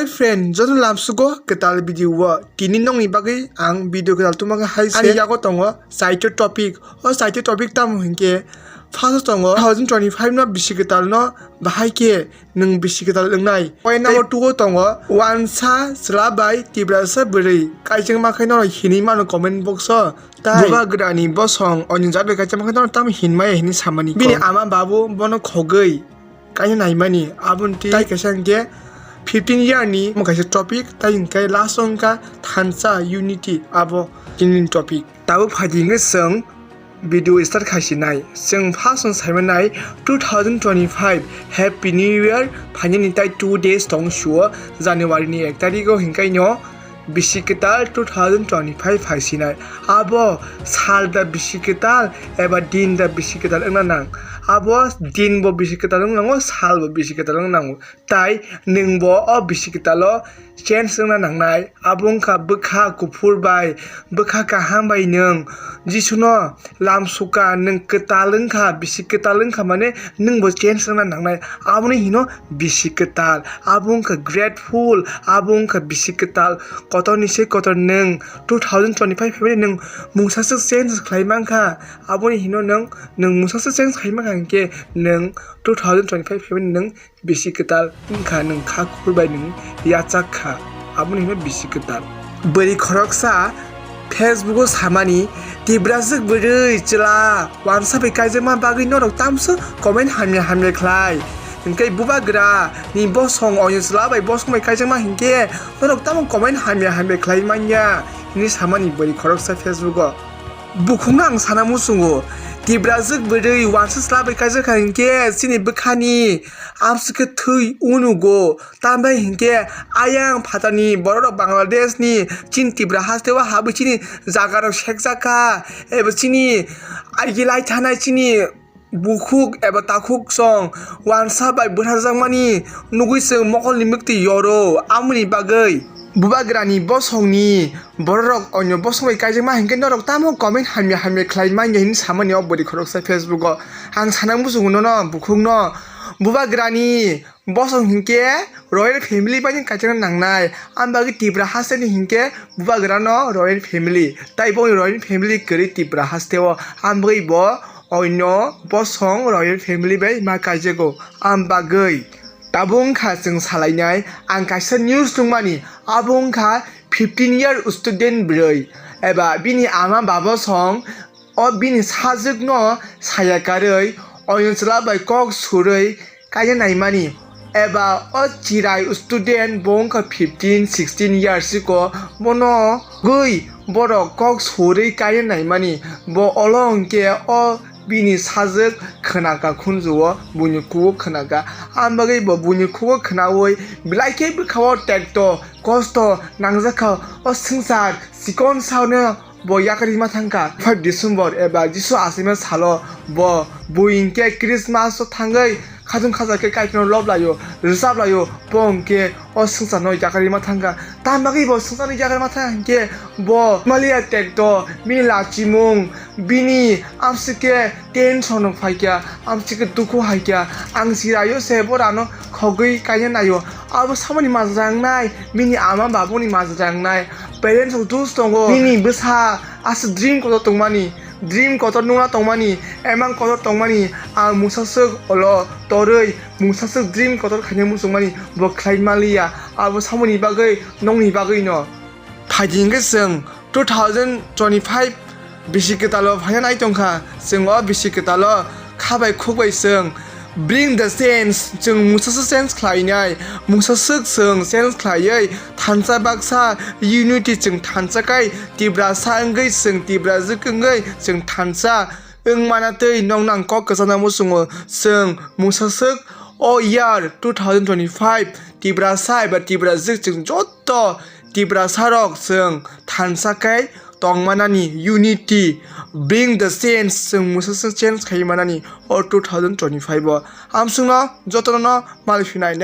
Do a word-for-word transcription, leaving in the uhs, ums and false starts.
Friend, joto lamsugo kwtal video o. Tini nokni bagwi ang video kwtal tuma khe hai se. Ani yago tongo saito topic. O saito topic tamo hinkhe first o tongo two thousand twenty-five no bisi kwtal no bahai khe nwng bisi kwtal wngnai. Point number two o tongo wansa chwla bai Tiprasa bwrwi. Kaijak ma khe norok hinwi mano comment box o. Tai bubagrani bosong onyo jat bai kaijak ma khe norok tamo hinmaya hinwi samani. Bini ama babu bono khogwi kaisa naimani, aboni twi tai kaisa hwnkhe fifteen year ni omo kaisa topic, tai hwnkhe last o wngkha thansa unity, abo tini topic. Tabuk phaidi hwnkhe chwng video start khaisinai. Chwng first no saimanai two thousand twenty-five Happy New Year phainani tai two days tong suo, January ni ek tarikh o hwnkhe no bisi kwtal two thousand twenty-five phaisinai. Abo sal da bisi kwtal eba din da bisi kwtal wngna nang. Abo din bo bisi kwtal wng nango, sal bo bisi kwtal wng nango. Tai nwng bo o bisi kwtal o change wngna nangnai. Abo wngkha bwkha kuphur bai, bwkha kaham bai nwng Jisuno lamsuka, nwng kwtal wngkha, bisi kwtal wngkha, mane nwng bo change wngna nangnai. Aboni hino bisi kwtal, abo wngkha grateful, abo wngkha bisi kwtal. Kotor ni se kotor nwng two thousand twenty-five phaimani nwng mungsaswk change khlai mankha, aboni hino nwng, nwng mungsaswk change khlai mankha hinkhe nwng two thousand twenty-five phaimani nwng bisi kwtal wngkha, nwng kha kuphur bai nwng yachak kha, aboni hino bisi kwtal. Bwrwi khoroksa Facebook o samani, Tipraswk bwrwi chwla wansa bai kaijakma bagwi norok tamswk comment hamya hamya khlai. Hinkhe bubagra ni bosong oyo chwla bai bosong bai kaijakma hinkhe norok tamo comment hamya hamya khlai manya hinwi samani bwrwi khoroksa Facebook o. Bukhukno ang sana muchungo, Tipraswk bwrwi wansa chwla bai kaijak kha hinkhe chini bwkhani amswk khe thwi unugo. Tambai hinkhe ayang phatani bororok Bangladeshni chini Tipra hasteo habwi chini jagarok sekjak kha, eba chini aigi lai thanai chini bukhuk eba takhuk song wansa bai bwtharjakmani nugwi chwng mokolni mwktwi yoro. Amoni bagwi bubagrani bosongni bororok onyo bosong bai kaijakma hinkhe norok tamo comment hamya hamya khlai manya hinwi samani o bwrwi khoroksa Facebook o. Ang sana muchungo nono bukhukno, bubagrani bosong hinkhe royal family bai kaijakna nangnai. Ang bagwi Tipra hasteni hinkhe bubagrano royal family, tai boni royal family kwrwi Tipra hasteo. Ang bagwi bo oino bosong royal family bai ma kaijago. Ang bagwi tabuk wngkha chwng salainai, ang kaisa news nukmani, abo wngkha fifteen year student bwrwi eba bini ama baba song o bini sajwkno saya karwi oino chwla bai kok surwi kaina naimani, eba o chirai student bo wngkha fifteen sixteen years iko, bono gwi borok kok surwi kaina naimani, bo olo hwnkhe o bini sajwk khwnaka khunju o, buini kugo khwnaka. Ang bagwi bo buini kugo khwnawi belai khe bwkha o tekto kosto nangjak kha o swngchar chikon saono bo yakarima thangkha. Five December eba Jisu achaima salo bo bui hinkhe Christmas o thangwi khatung khaja khe Kaitorno lob laio, rwchap laio, bo hinkhe o swngcharno yakarima thangkha. Tamo bagwi bo swngcharno yakarima thangkha hinkhe bo maliya tekto, bini lachimung, bini amswk khe tension rok phaikha, amswk khe dukhu haikha, ang chiraio se borano khogwi kaina naio. Abo samani majra wngnai, bini ama babuni majra wngnai, parents rok dus tongo, bini bwsa aswk dream kotor tongmani, dream kotor nukna tongmani, emang kotor tongmani, ang mungsaswk olo torwi mungsaswk dream kotor khaina muchungmani bo khlai manliya. Abo samani bagwi, nokni bagwino. Phaidi hinkhe chwng two thousand twenty-five bisi kwtalo phaina nai tongkha. Chwng o bisi kwtalo kha bai khuk bai chwng bring the change, chwng mungsaswk change khlainai, mungsaswk chwng change khlaiwi thansa baksa unity chwng thansa kai Tiprasa wngwi chwng Tiprajwk wngwi chwng thansa wngmana twi nokno ang kok kwchangno muchungo. Chwng mungsaswk o year two thousand twenty-five Tiprasa eba Tiprajwk chwng joto Tiprasarok chwng thansa khe tongmanani, unity, bring the change, chwng mungsa chwng change khai manani o two thousand twenty-five o. Amswkno jotono malik phinai.